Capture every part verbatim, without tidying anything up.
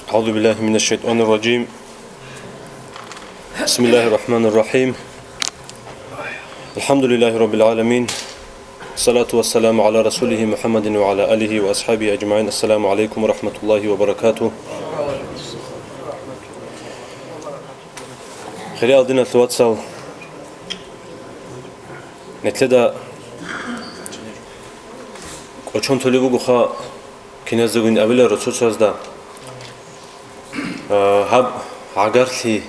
أعوذ بالله من الشيطان الرجيم. بسم الله الرحمن الرحيم. الحمد لله رب العالمين. الصلاة والسلام على رسوله محمد وعلى آله وأصحابه أجمعين. السلام عليكم ورحمة الله وبركاته. Хириял диналъул вацал, нилъеда кӀочон толеб бугоха, киназегун абиларо цо-цоязда, а, гьаб гӀагарлъи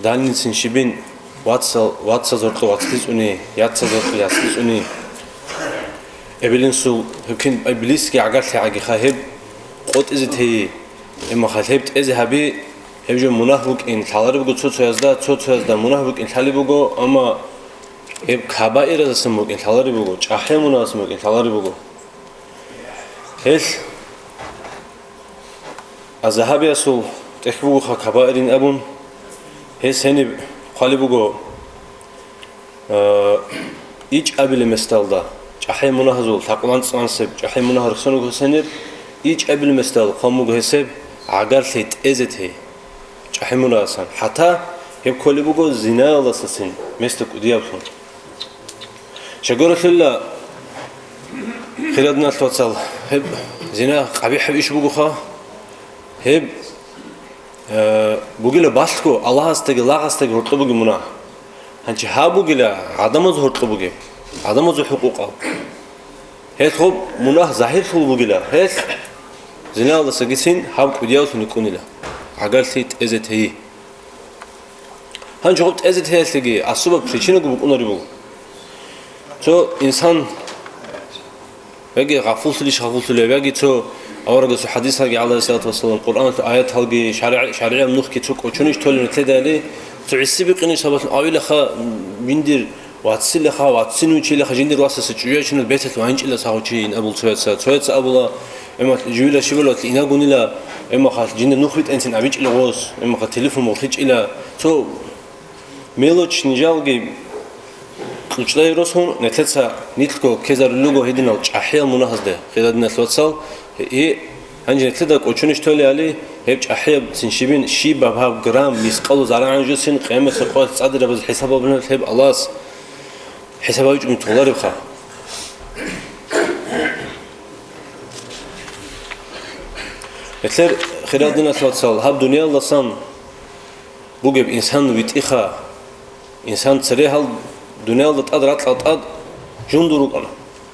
данницин щибин вацал, вацазоркьо вацлъицӀуни, яцазоркьо яцлъицӀуни, эбелинсул гьеб кин близкий гӀагарлъи гӀагиха гьеб къотӀизе тейи, имахал гьеб тӀезе гьаби, гьеб жо мунагь букӀин лъалареб буго цо-цоязда, цо-цоязда мунагь букӀин лъалеб буго, амма гьеб кабаиразасан букӀин лъалареб буго, чӀахӀи мунагьасан букӀин лъалареб буго. Гьелъ Азагьабиясул тӀехь бугоха кабаирин абун, гьес гьениб хъвалеб буго, а, ичӀабилеб месдалда, чӀахӀи мунагьазул, лъакъулан цӀансеб, чӀахӀи мунагь рехсон руго гьес гьениб, ичӀабилеб месдал хъван буго гьесеб гӀагарлъи тӀезе тей, чӀахӀи мунагьасан, хӀатта гьеб кколеб буго зинаялдасацин месда кӀудияблъун. Щайгурелъул, хириял диналъул вацал, гьеб зина къабихӀаб иш бугоха. Гьеб, э, бугила балъго Аллагьасдаги лагъасдаги гьоркьоб бугеб мунагь. Гьанчи гьаб бугила гӀадамаз гьоркьоб бугеб, гӀадамазул хӀукъукъал. Гьелъ гьоб мунагь загьирлъул бугила, гьелъ зинаялдасагицин гьаб кӀудияблъун рикӀкӀунила, гӀагарлъи тӀезе тейи. Гьанже гьоб тӀезе теялъеги асуба причинаго букӀунареб буго. Цо инсан яги гъафуллъилищ гъафуллъулев, яги цо аварагасул хӀадисалги, гӀалайгьиссалату вассалам, Къуръаналъул аяталги, шаригӀ-, шаригӀияб нухги цо кӀочонищ толеб нилъеда гьали, цо гӀисибикъинищ сабаблъун авилаха, жиндир ваццилаха, ваццинав чилаха, жиндир васаса чӀужуячинал беталъ ванчӀила сагъучи ин абул цояца. Цояца абула, Эмалъ, живила щибалалъ инагунила, эмахалъ жинда нух битӀанцин абичӀила гъос, эмахалъ телефон болъичӀила. Цо мелочь нижалги кьучӀдай росун, нилъеца нилъго ккезарулего гьединал чӀахӀиял мунагьазде, хириял диналъул вацал, гье-, гьанже нилъеда кӀочонищ толиали, гьеб чӀахӀиябцин щибин, щибаб гьаб грамм мискъалу зарагӀан жосин, къиямасеб къоялъ цӀадирабаз хӀисаб гьабунал гьеб Аллагьас хӀисаб гьабичӀони толаребха. Гьелъер, хириял диналъул вацал, гьаб дуниялдасан бугеб инсан витӀиха, инсан цере гьал дуниялда тӀад ракьал тӀад жундул рукӀана,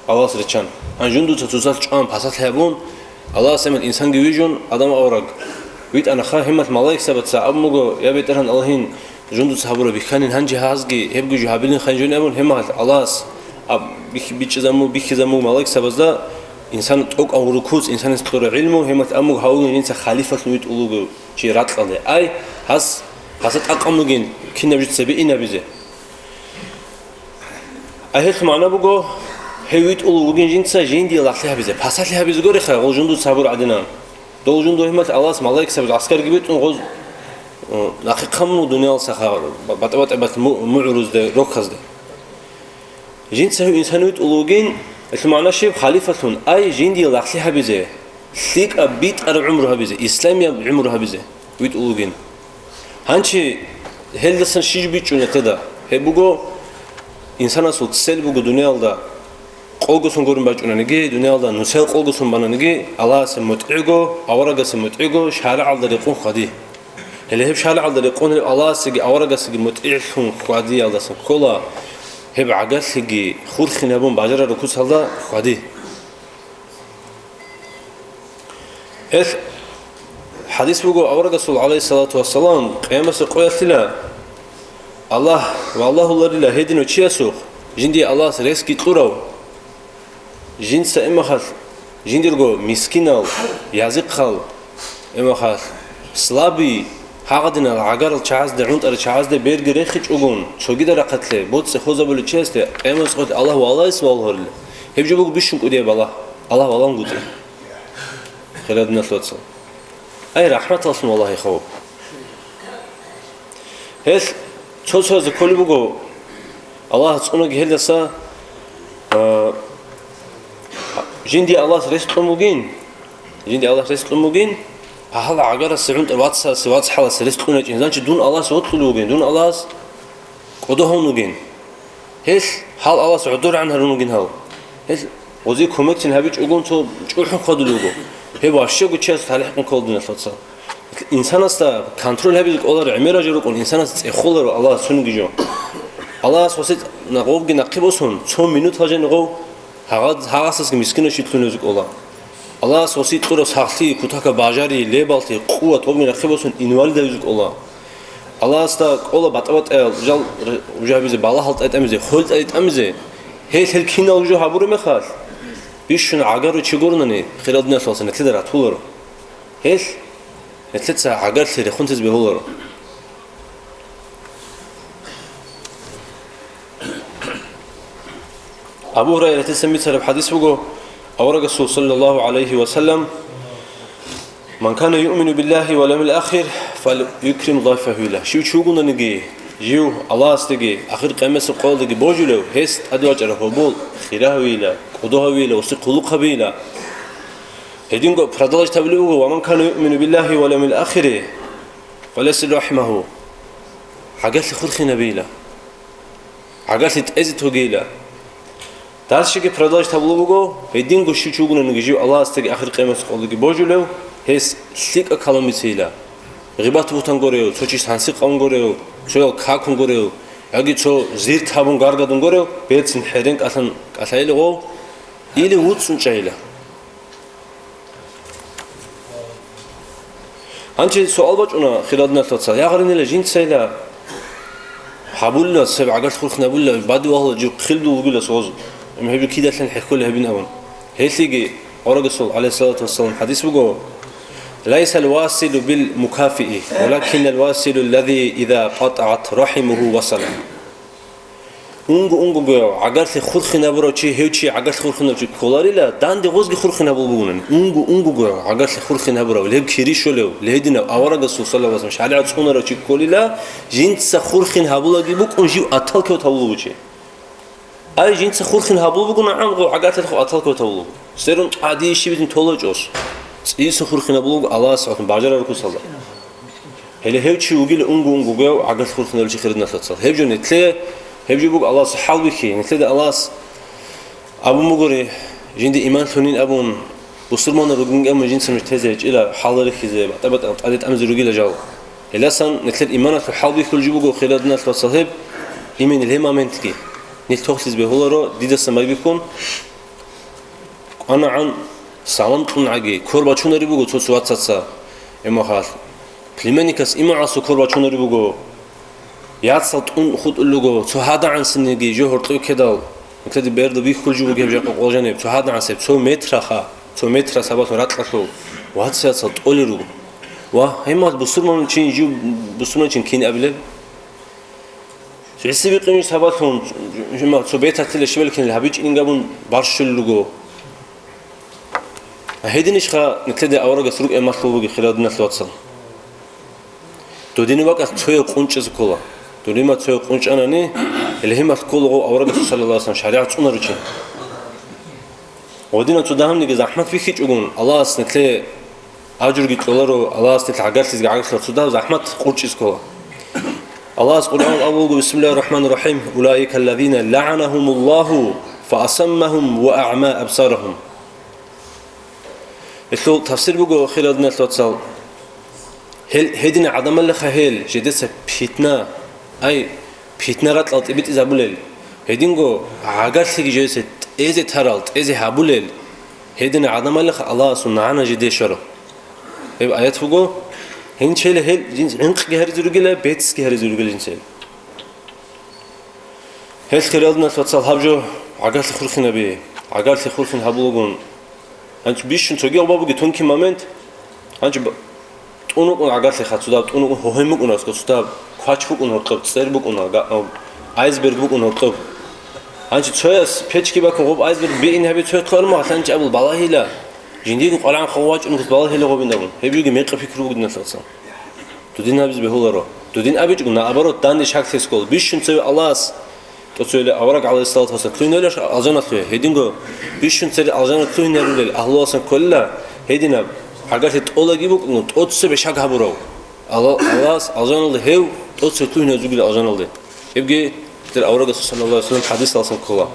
Аллагьас риччан. Гьан жундуца цоцалъ чӀван пасалъи гьабун, Аллагьас гьемал инсанги вижун, Адам авараг витӀанаха, гьемалъ малаикзабаца абун буго: «Я БетӀергьан Аллагьин, жундуца гьабураб бихьанин гьанже гьазги, гьебги жо гьабилин хъайин жуни», — абун, гьемалъ Аллагьас аб-, бих-, бичӀчӀизабун, бихьизабун малаикзабазда инсан тӀокӀав рукуц, инсанас кьураб гӀилму, гьемалъ абун буго гьавугин жинца халифалъун витӀулуго чи ракьалде. Ай, гьас, гьасда тӀакъ бугин, кинаб жо цебе инабизе. Ай, гьелъ магӀна буго, гьев витӀулев вугин жинца жиндие лагълъи гьабизе, пасалъи гьабизе гуреха, гъол жундуца гьабур гӀадинан. Дол жундул гьимал Аллагьас малаикзабаз гӀаскарги битӀун гъоз, э, нахъе хъамун дуниял сахар, ба-, батӀа-батӀа бат му-, мугӀрузде, рохазде. Жинца гьев инсан витӀулев вугин, гьелъул магӀна щиб, халифалъун, ай, жиндие лагълъи гьабизе, лъикӀаб битӀараб гӀумру гьабизе, исламияб гӀумру гьабизе витӀулев вугин. Гьанчи гьелдасан щиж бичӀчӀунетеда? Гьеб буго, инсанасул цел буго дуниялда къолгосун гурин бачӀунаниги, дуниялда нусел къолгосун бананиги, Аллагьасе мутӀигӀго, аварагасе мутӀигӀго, шаригӀалда рекъон хьвади. Гьеле гьеб шаригӀалда рекъон гьеб Аллагьасеги аварагасеги мутӀигӀлъун хьвадиялдасан ккола, гьеб гӀагарлъиги хурхин гьабун бажарараб куцалда хьвади. Гьелъ хӀадис буго, аварагасул, гӀалайгьиссалату вассалам, къиямасеб къоялъила Аллагь ва Аллагьуларила гьединав чиясухъ, жиндие Аллагьас ресги кьурав, жинца имахалъ, жиндирго мискинал, язихъал, имахалъ, слабый, гьагъадинал гӀагарал чагӀазде, гӀунтӀарал чагӀазде берги рехичӀогун, цогида рахъалъе боцӀи хозабулев чиясде къиямасеб къоялъ Аллагь валагьиса валагьурила. Гьеб жо буго бищун кӀудияб Аллагь, Аллагь валагьунгутӀи. Хириял диналъул вацал. Ай, рахӀматаллъун валагьиха гьеб. Гьелъ цо-цоязе кколеб буго, Аллагьас цӀунаги гьелдаса, а, жиндие Аллагьас рес кьун бугин, Жинди Аллагьас рес кьун бугин, гьал гӀагарасе гӀунтӀа вацасе, вацгӀаласе рес кьун гьечӀин. Значит, дун Аллагьас вокьулев вугин, дун Аллагьас кӀодо гьавун вугин. Гьелъ гьал Аллагьас гӀодорегӀан гьарун вугин гьав. Гьелъ гъозе кумекцин гьабичӀогун цо чӀухӀун хьвадулев вуго. Гьеб ващего чияс талихӀ кьун ккола, диналъул вацал. Инсанасда контроль гьабизе кӀоларо гӀемерал жо рукӀун, инсанас цӀехоларо Аллагьас цониги жо. Аллагьас гъосе нагъовги нахъе босун, цо минут гьажани гъов гьагъа-, гьагъасасги мискинав щитлъун гьезукӀола. Аллагьас гъосе кьурав сахлъи, кутакаб бажари, лебалти, къуват гьобги нахъе босун инвалидав гьезукӀола. Аллагьасда кӀола батӀа-батӀаял жал р-, ружабизе, балагьал тӀайтӀамизе, хвел тӀайтӀамизе. Гьел, гьел кинал жо гьабураб мехалъ, бищун гӀагарав чи гуронани, хирал диналъул вацал, нилъеда ратуларо. Гьелъ нилъеца гӀагарлъи рехун тезе бегьуларо. Абу Гьурайратица бицараб хадис буго, аварагасул саллаллагьу гӀалайгьи ва саллам: «Ман кана юъмину биллагьи вал явмил ахир, фалюкрим дайфагьу», ила. Щив чи вугонаниги, жив Аллагьасдаги ахир къиямасеб къоялдаги божулев, гьес тӀаде вачӀараб гьобол хира гьавейила, кӀодо гьавейила, гъосде хъулухъ гьабейила. Гьединго продолжать гьабулеб буго: «Ва ман кана юъмину биллагьи вал явмил ахири, фалюсил рахӀимагьу». ГӀагарлъи хурхинабейила. ГӀагарлъи тӀезе тогейила. Дальшеги продолжать гьабулеб буго, гьединго щив чи вугонаниги жив Аллагьасдаги ахир къиямасеб къоялдаги божулев, гьес лъикӀаб калам бицейила. Гъибат-бугьтан гурев, цо чияс гьанси къавун гурев, цоял какун гурев, яги цо зирт гьабун гаргадун гурев, берцин хӀерен кӀалъан кӀалъайила гъов, или вуцӀцӀун чӀайила. Гьанже суал бачӀуна, хирал диналъул вацал, я гъаринила жинцайила гьабулила, цеб гӀагарлъи хурхинабулила, бадиб вагьула жив хилдул вугила согъоз, гьеб кидалъан хӀехьолеб гьебин абун. Гьелъиги аварагасул, гӀалайгьиссалату вассалам, хадис буго: «Лайсал василу бил мукафии, валакинал василу ллази иза къатӀагӀат рахӀимугьу васала». Унго-унгогояв гӀагарлъи хурхин гьабурав чи, гьев чи гӀагарлъи хурхин гьабурав чи кколарила, данде гъозги хурхин гьабулеб бугони. Унго-унгогояв гьев гӀагарлъи хурхин гьабурав, леб кири щолев, гьединав аварагасул саллаллагьу гӀалайгьи ва саллам шаригӀат цӀунарав чи кколила, жинца хурхин гьабулаги букӀун жив атал ккев тавулев чи. Ай, жинца хурхин гьабулеб бугони, гӀангъу гӀагарлъи хурхин атал ккев тавулев. Сверун тӀаде щибизин толечӀос. ЦӀиса хурхин гьабулев Аллагьас гӀолохъун бажарараб кусалда. Гьеле гьев чи вугила унго-унгогояв гӀагарлъи хурхинабулев чи, хирал диналъул вацал. Гьеб жо нилъее, гьеб жо буго Аллагьас хӀалбихьи, нилъеда Аллагьас абун бугори, жинда иман лъунин абун, бусурманал ругин абун жинца нуж тезе гьечӀила, хӀалал рихьизе, батӀа-батӀа тӀаде тӀамизе ругила жал. Гьеласан нилъер иманалъул хӀалбихьулеб жо буго, хирал диналъул вацал, гьеб, именно гьеб моментги. Нилъ тохлъизе бегьуларо, дидасан байбихьун, КӀванагӀан салам кьунгӀаги, квер бачунареб буго цо-цо вацаца, гьеб мехалъ. Племянникас имагӀасул квер бачунареб буго. Яцал тӀун хутӀулел руго, цо гьадагӀансинеги жо гьоркьов ккедал, нилъеда берда бихьулеб жо буго гьеб жакъа къо жаниб, цо гьадагӀансеб, цо метраха, цо метра сабаблъун ракьалъул вац-яцал тӀолел руго. Ва гьеб мехалъ бусурманчин жив, бусурманчин кин абилеб? ГӀиси бикъинчи сабаблъун, жима, цо бетатила щибал кинал гьабичӀин габун барщулел руго. Гьединищха нилъеда аварагас рукӀиналъул буги, хирал диналъул вацал? Додинаб бакӀалъ цояв къунчӀизе ккола. Додинаб цояв къунчӀанани, гьеле гьеб мехалъ кколаго аварагасул саллаллагьу гӀалайгьи ва саллам шаригӀат цӀунарав чи. Гъодинаб цо дагьабниги захӀмат бихьичӀогун, Аллагьас нилъее ажруги кьоларо, Аллагьас нилъ гӀагарлъизеги гӀагарлъула, цо дагьаб захӀмат къунчӀизе ккола. Аллагьас Къуръаналда абулеб буго: «Бисмиллагьир рахӀманир рахӀим. Улаика ллазина лагӀанагьумуллагьу фаасаммагьум ва агӀма абсарагьум». Гьелъул тафсир буго, хирал диналъул вацал, гьел, гьединал гӀадамалиха гьел, жидеца питна, ай, питна ракьалда тӀибитӀизабулел, гьединго гӀагарлъиги жидеца тӀезе тарал, тӀезе гьабулел, гьединал гӀадамалиха Аллагьасул нагӀана жидее щвараб. Гьеб аят буго, гьенчейила гьел жинца гӀинкъги гьаризе ругила, бецги гьаризе ругила жинца гьел. Гьелъ, хирал диналъул вацал, гьаб жо гӀагарлъи хурхинаби, гӀагарлъи хурхин гьабулагун. Гьанчо бищун цоги гъоба буги тункин момент. Гьанчо б-, тӀун вукӀун гӀагарлъи хацудаб, тӀун вукӀун гьогьен букӀун аскосудаб, квач букӀун гьоркьоб, цӀер букӀун га-, айсберг букӀун гьоркьоб. Гьанчо цояс печги бакун гъоб айсберг биин гьаби цояхъе арма, гьанчо абул балагьила, жиндиего къварагӀан хъо вачӀун гъос балагьила гъобин абун. Гьеб жоги мекъи пикру буго, диналъул вацал. Дудин гьабизе бегьуларо. Дудин абичӀого, наоборот, данде шак тескол. Бищун цеве Аллагьас, тӀоцеве авараг, гӀалайгьиссалату вассалам, лъугьинарила алжаналъуве. Гьединго бищун цере алжаналъуве лъугьинарулел агьлуялдасан кколила, Гьединаб гӀагарлъи тӀолаги букӀун, тӀоцебе шаг гьабурав. Алла-, Аллагьас алжаналде гьев тӀоцебе лъугьине зугила алжаналде. Гьебги дир аварагас саллаллагьу гӀалайгьи вассалам хӀадисалсан ккола.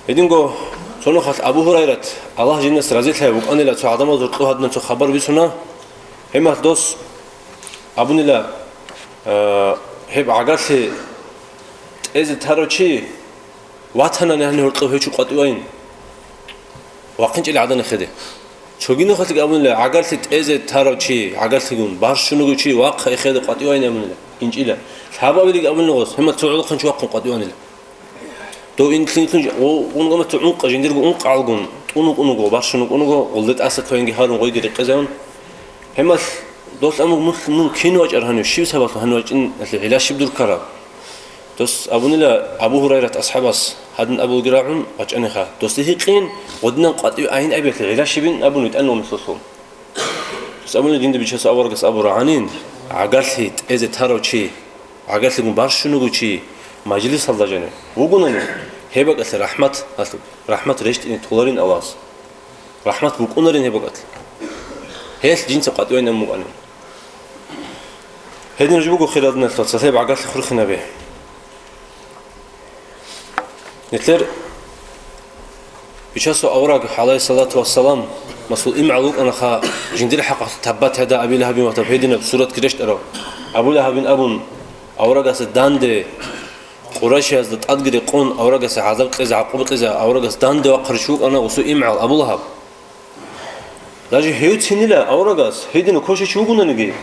Гьединго цо нухалъ Абу Гьурайрат, Аллагь жинас разилъаяв, вукӀанила цо гӀадамаз гьоркьов гьадинаб цо хабар бицуна. Гьемалъ дос абунила, э, гьеб гӀагарлъи тӀезе тарав чи ватанани гьанив гьоркьов гьев чи къватӀивайин. ВахъинчӀила гӀадан эхеде. Цоги нухалъги абунила, гӀагарлъи тӀезе тарав чи, гӀагарлъигун барщунуго чи вахъа эхеде къватӀивайин абунила, инчӀила. Лъабабилиги абунила гъос, гьемал цо гӀолохъанчи вахъун къватӀиванила. Дов инлъин-инлъун ункъамацо ункъа, жиндирго ункъ гӀалгун, тӀун вукӀун вуго, барщун вукӀун вуго, гъолде тӀаса квайинги гьарун гъойги рекъезавун. Гьемалъ дос амуг мун, мун кин вачӀар гьанив, щив сабаблъун гьанив вачӀиналъе гӀилла щиб дур ккараб? Дос абунила Абу Гьурайрат асхӀабас, гьадин абулги рагӀун вачӀаниха. Досде гьикъин, гъодинан къватӀив айин абиялъе гӀилла щибин абун витӀан ва мисаллъун. Дос абунила, жинда Бичасул аварагас абура гьанин, гӀагарлъи тӀезе тарав чи, гӀагарлъигун барщунуго чи мажлисалда жанив вугонани, гьеб бакӀалъе рахӀмат, рахӀмат рещтӀине толарин Аллагьас. РахӀмат букӀунарин гьеб бакӀалъ. Гьелъ жинца къватӀивайин абун букӀанин. Гьедин жо буго, хирал диналъул вацал, гьеб гӀагарлъи хурхинабе. Нилъер Бичасул авараг, гӀалайгьиссалату вассалам, масул, имгӀал вукӀанаха, жиндир хӀакъалъ, «Таббат яда Аби Лагьабин ва таб», гьединаб суратги рещтӀарав. Абу Лагьабин абун, аварагасда данде Къурайшиязда тӀадги рекъон, аварагасда гӀазаб кьезе, гӀакъуба кьезе, аварагас данде вахъарав чи вукӀана гъосул имгӀал Абу Лагьаб. Даже гьев цинила аварагас, гьединав квешав чи вугонаниги,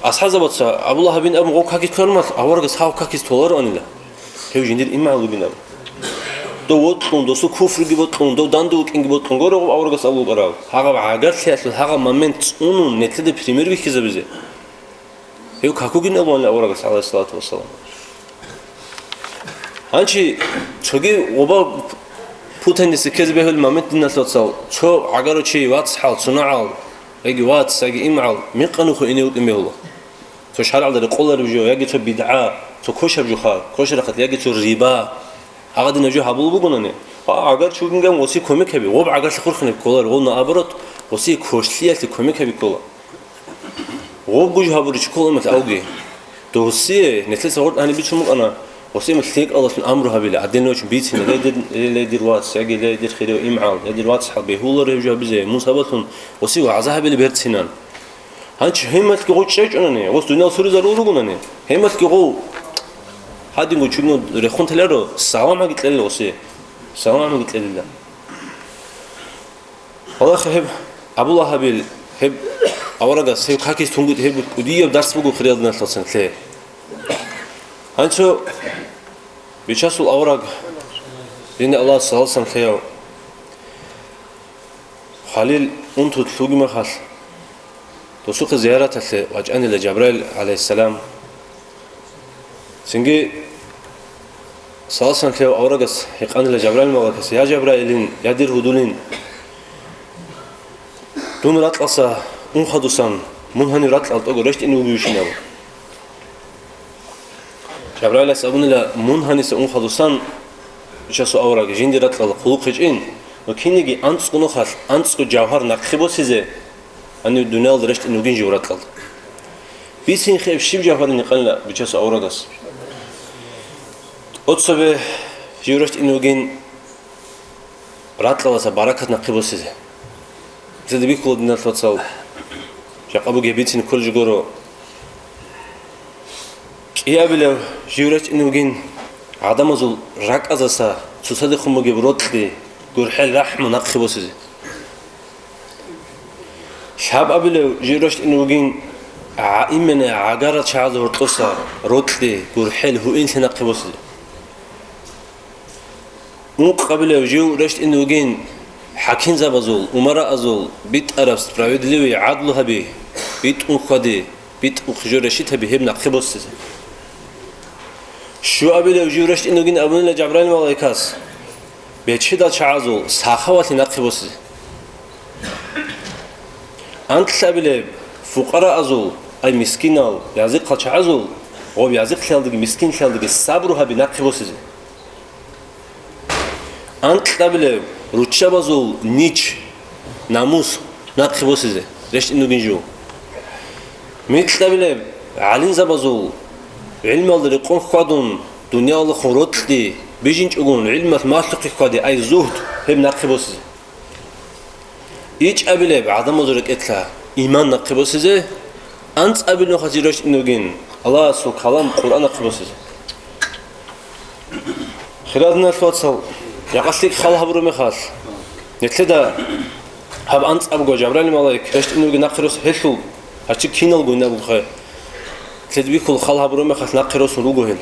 асхӀабзабаца Абу Лагьабин абун гъов какизе ккармалъ, аварагас гьав какизе толароанила. Гьев жиндир имгӀал вугин абун. Дов вокьун, досул куфруги бокьун, дов данде вукӀинги бокьун, гуро гъов аварагас абулеб букӀараб. Гьагъаб гӀагарлъиялъул гьагъаб момент цӀунун, нилъеда пример бихьизабизе. Гьев какугин абуанила аварагас, гӀалайгьиссалату вассалам. Гьанчи цоги гъоба путаниса ккезе бегьулеб момент, диналъул вацал, цо гӀагарав чи вацгӀал, цунагӀал, яги вац, яги имгӀал мекъа нуху ине вукӀин бегьула. Цо шаргӀалда рекъолареб жо, яги цо бидгӀа, цо квешаб жоха, квешарахъат, яги цо риба. Гьагъадинаб жо гьабулеб бугонани, гьа, гӀагар чи вугин гьанив гъосие кумек гьабе, гъоб гӀагарлъи хурхинаб кколар, гъов, наоборот, гъосие квешлъиялъе кумек гьабе ккола. Гъоб гуж гьабуричи ккола, амма авги. Досие нилъеца гъоркь гьаниб бицун букӀана, гъосие лъикӀалалъун амру гьабила, гӀадин вачун бицина, ле дир, ле, ле дир вац, яги ле дир хирияв имгӀал, ле дир вацгӀал, бегьуларо гьев жо гьабизе, мун сабаблъун гъосие вагӀза гьабилеб берцинан. Гьанчи гьемалъги гъов чӀечӀунани, гъос дуниял суризарул ругонани, гьемалъги гъов гьадинго чугун рехун теларо, саламаги кьелила гъосие, саламаги кьелила. Валлагь, гьеб Абу Лагьабил, гьеб аварагас, гьев какизе тунгутӀи, гьеб кӀудияб дарс буго, хириял диналъул вацал, лъе. Гьанчо Бичасул авараг, динде Аллагьас салам-салам лъеяв, Халил унтулъ вугеб мехалъ, досухъе зияраталъе вачӀанила Жабраил гӀалайгьиссалам. Цинги салам-салам лъеяв аварагас гьикъанила Жабраил малаикас: «Я Жабраилин, я дир гьудулин, дун ракьалса ун хадусан, мун гьанив ракьалда тӀаго рещтӀине вугевищин?» абун. Жабраилас абунила: «Мун гьаниса ун хадусан, Бичасул авараг, жиндир ракьалда хъулухъ гьечӀин, ва кинниги анцӀго нухалъ анцӀго жавгьар нахъе босизе, гьанив дуниялда рещтӀине вугин жив ракьалда». Бицинхъе щиб жавгьарин гьикъанила Бичасул аварагас. Оцебе жив рещтӀине вугин ракьалдаса баракат нахъе босизе. Цеде бихьула, диналъул вацал, жакъа бугеб бицин кколеб жо гуро. КӀиабилев жив рещтӀине вугин гӀадамазул ракӀаздаса цоцадехун бугеб рокьи, гурхӀел, рахӀму нахъе босизе. Лъабабилев жив рещтӀине вугин гӀа-, имена гӀагарал чагӀазул гьоркьоса рокьи, гурхӀел, гьуинлъи нахъе босизе. Ункъабилев жив рещтӀине вугин хӀакимзабазул, умараазул битӀараб справедливый гӀадлу гьаби, битӀун хьвади, битӀухъ жо решит гьаби, гьеб нахъе босизе. Щуабилев жив рещтӀине вугин абунила Жабраил малаикас, бечедал чагӀазул сахавалъи нахъе босизе. Анкьабилеб фукъараазул, ай мискинал, язихъал чагӀазул, гъоб язихълъиялдаги мискинлъиялдаги сабру гьаби нахъе босизе. Анкьабилеб руччабазул нич, намус нахъе босизе рещтӀин ругин жо. Микьабилеб гӀалимзабазул гӀилмалда рекъон хьвадун, дуниялалъухъ рокьи бижинчӀогун, гӀилмалъ малъухъе хьвади, ай зугьд, гьеб нахъе босизе. ИчӀабилеб гӀадамазул рекӀелъа иман нахъе босизе, анцӀабилеб нухалъ жир рещтӀин ругин Аллагьасул калам Къуръан нахъе босизе. Хирал диналъул вацал, якъалъ лъикӀ хал гьабураб мехалъ, нилъеда гьаб анцӀабго Жабраил малаик рещтӀин ругин нахъе рос гьелъул, гьачи киналго инабулхъе, нилъеда бихьула хал гьабураб мехалъ нахъе росун руго гьел.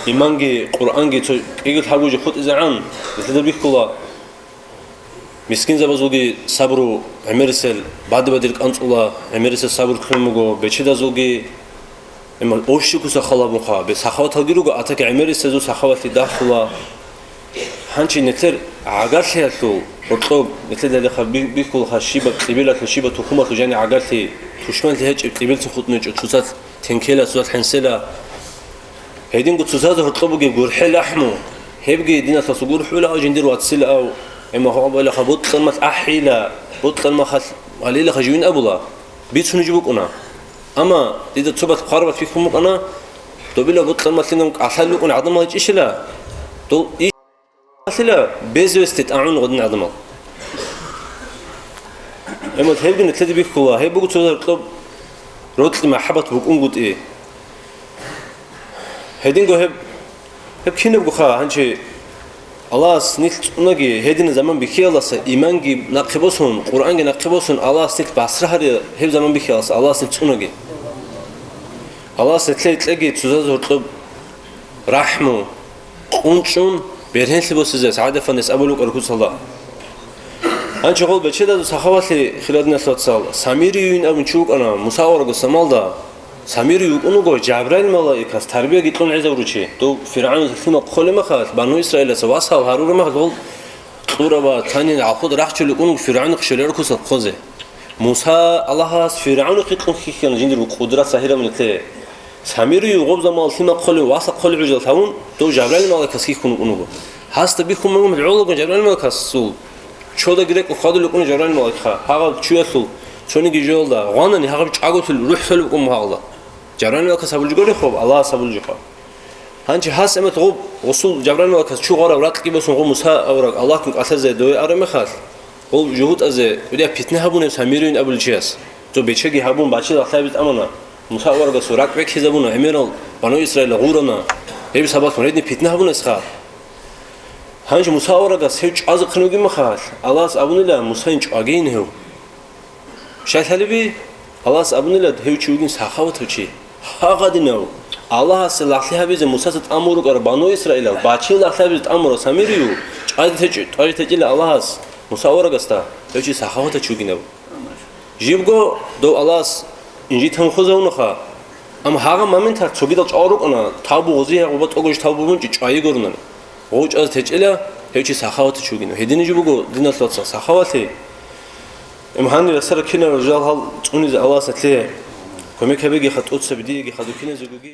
Иманги Къуръанги цо кӀиго лъабго жо хутӀизегӀан, нилъеда бихьула. Мискинзабазулги сабру гӀемерисел баде-бадир кӀанцӀула, гӀемерисел сабру кьун буго, бечедазулги, гьеб общий куса халабунха, бе сахаваталги руго, атаки гӀемерисезул сахаватлъи дагьула. Гьанчи нилъер гӀагарлъиялъул гьоркьоб, нилъеда гьалихъа би-, бихьулаха щибаб кьибилалъул, щибаб тухумалъул жани гӀагарлъи, тушманлъи гьечӀеб кьибилцин хутӀун гьечӀо, цоцалъ тенкела, цоцалъ хӀенсела. Гьединго цоцазда гьоркьоб бугеб гурхӀел рахӀму, гьебги диналъул вацал гурхӀулаав жиндир вацилаав, гьеб махалъ абулаха, бутӀлан мал ахӀила, бутӀлан махалъ гьалилаха живин абула, бицунеб жо букӀуна. Амма дида цо бат хъварабат бихьун букӀана, добила бутӀлан малъинан кӀалъал рукӀун гӀадамал гьечӀищила, дол Лъила безвести тӀагӀун гъодин гӀадамал. Гьебмехалъ гьебги нилъеда бихьула, гьеб буго цо гьоркьоб рокьи махӀаббат букӀунгутӀи. Гьединго гьеб, гьеб кинабгоха, гьанчи Аллагьас нилъ цӀунаги, гьединаб заман бихьиялдаса иманги нахъе босун, Къуръанги нахъе босун, Аллагьас нилъ басра гьари гьеб заман бихьиялдаса, Аллагьас нилъ цӀунаги. Аллагьас нилъее кьеги цоцазда гьоркьоб рахӀму, къунчӀун бергьенлъи босизе СагӀид-эфендияс абулеб букӀараб куцалда. Гьанчи гъол бечедазул сахавалъи, хирал диналъул вацал, Самирийин абун чи вукӀана Муса аварагасда замалда. Самирий вукӀун вуго Жабраил малаикас тарбияги кьун гӀезабурав чи. Дов ФиргӀавнас лъимал хъолеб мехалъ, Бану Исраилаца васал гьарураб мехалъ, гъол кьураб ва танин гӀалхуда рахчулел вукӀун вуго ФиргӀавнихъ щолел куцалъ хъозе. Муса Аллагьас ФиргӀавнихъе кьун хьихьана жиндир къудрат загьираб нилъее. Самирий гъоб заман лъимал хъолев, васал хъолев гӀужал гьавун, дов Жабраил малаикас хьихьун вукӀун вуго. Гьасда бихьун бугеб гӀолого Жабраил малаикасул чодаги рекӀун хьвадулел вукӀуна Жабраил малаикха, гьагъаб чуялъул цониги жоялда гъванани гьагъаб чӀаголъул рухӀ лъолеб букӀун буго гьагъалда. Жабраил малаикас абулеб жо гурищ гьеб, Аллагьас абулеб жоха. Гьанчи гьас гьебмехалъ гъоб, гъосул Жабраил малаикас чу гъараб ракьги босун гъо Муса авараг Аллагьгун кӀалъазе дове араб мехалъ, гъол жугьутӀазе кӀудияб питна гьабуна гьеб Самирийин абулев чияс. Цо бечеги гьабун, бачил лагълъи гьабизе тӀамуна. Муса аварагасул ракӀ бекьизабуна, гӀемерал Бану Исраилал гъурана. Гьеб сабаблъун гьедин питна гьабуна гьесха. Гьанже Муса аварагас гьев чӀвазехъин вугеб мехалъ, Аллагьас абунила Мусайин чӀвагейин гьев. Щай лъалеби? Аллагьас абунила гьев чи вугин сахаватав чи. Гьагъадинав, Аллагьасе лагълъи гьабизе Мусаца тӀамун рукӀарав Бану Исраилал бачил лагълъи гьабизе тӀамурав Самирию чӀвазе течӀ-, чӀвазе течӀила Аллагьас Муса аварагасда, гьев чи сахаватав чи вугин абун. Жибго дов Аллагьас инжит гьанхъузавунаха. Амма гьагъа моменталъ цогидал чӀвал рукӀана, тавбу гъозие гъоба тӀогож тавбу бунчӀи чӀвайи гурунани. Гъов чӀвазе течӀила, гьев чи сахаватав чи вугин. Гьедин жо буго, диналъул вацал, сахаватлъи. Им гьанир асара кинаб жал гьал цӀунизе Аллагьас гьалъие кумек гьабегиха, тӀоцаби диеги хадуб киназегоги.